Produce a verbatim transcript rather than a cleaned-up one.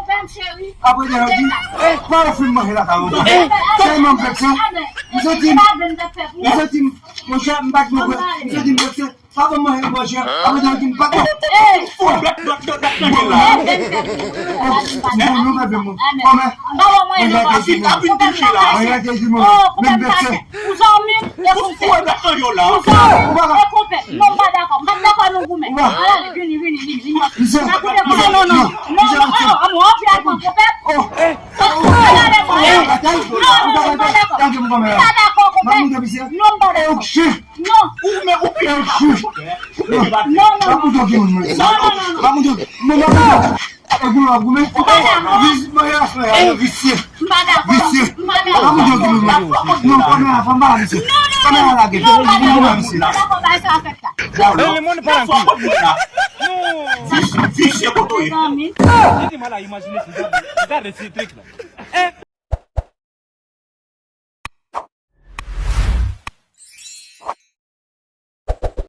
konpè m, cheri. Apre de yo di, pa ofri m manje lakay ou ankò. Tèlman m vekse. Misye di m, misye di m, monchè, m pa t bon vre. Misye di m vekse. Pa ban m manje, monchè. Apre de yo di m pa t bon. Fou, dòt, dòt, dòt, dòt, manje la. Bon, nou pa vle mwen. Kòman? Mwen gade di mwen. Mwen gade di mwen. Men vekse. Pou zanmi m e konpè. Pou zanmi m e konpè. Non, m pa dakò. M pa dakò non goumen. Ala, vini, vini, vini, vini. Misye. N a koute konsa, non, non. Non, non, non, non, anvi al pran konpè. Ala, ale, ale. Non, non, non, m pa dakò. M pa dakò, konpè. Non, m pa dakò. Non. Ou men ou pye. Non, non, non. Non, non, non, non. E goumen, goumen. Ou pa dakò. Vis-, mwen, mwen, mwen, visye. M pa dakò. Visye. M pa dakò. Pa moun yo ki moun yo. Non, kamera, fò m pa visye. Kamera lage. Non, m pa dakò. M pa dakò, bagay sa fèt la. E le moun pa nan kou. Visye kote w ye. Zanmi. Li di mal a imajine se jan de, jan de trik la.